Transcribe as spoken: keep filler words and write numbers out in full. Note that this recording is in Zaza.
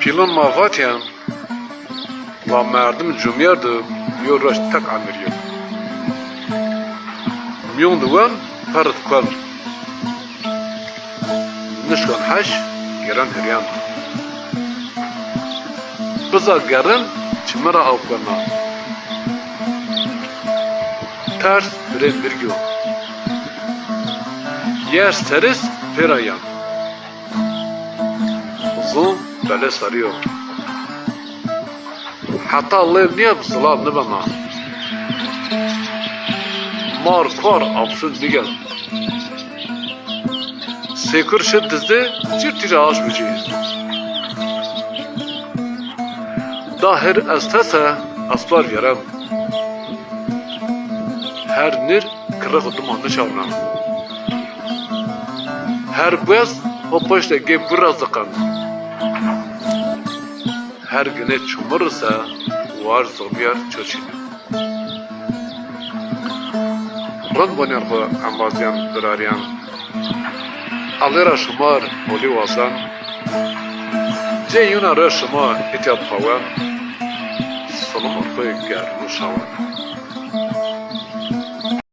Pîlon ma vatîyen, la merdim cumîyer di yo roj tek emirîyo. Mîyon di wen perrit kuel. Nişkan heş, geren hiryan. Biza gerin çimi ra aw kuena. Ters hirê mirgîyo. Yer seris pêra yan. Zon belê sarî yo. Heta lêl nîyeb zilal nibena. Mar kuar apsin nîgen. Sêkur şi dizdê, cîr tîre aş bicî. Da hir ez tese, espar vîyeren. Her nir kirrixo dima nişawna. Her buez ho poşte gê bura ziqen. Her ginê çumur ise war zobîyer çoçîne. Rind bonîyen xo embazîyen, birarîyen. Ellê ra şima holî wazen. Cê yûna re şima îtya pawen. Silimon xo germ û şawen.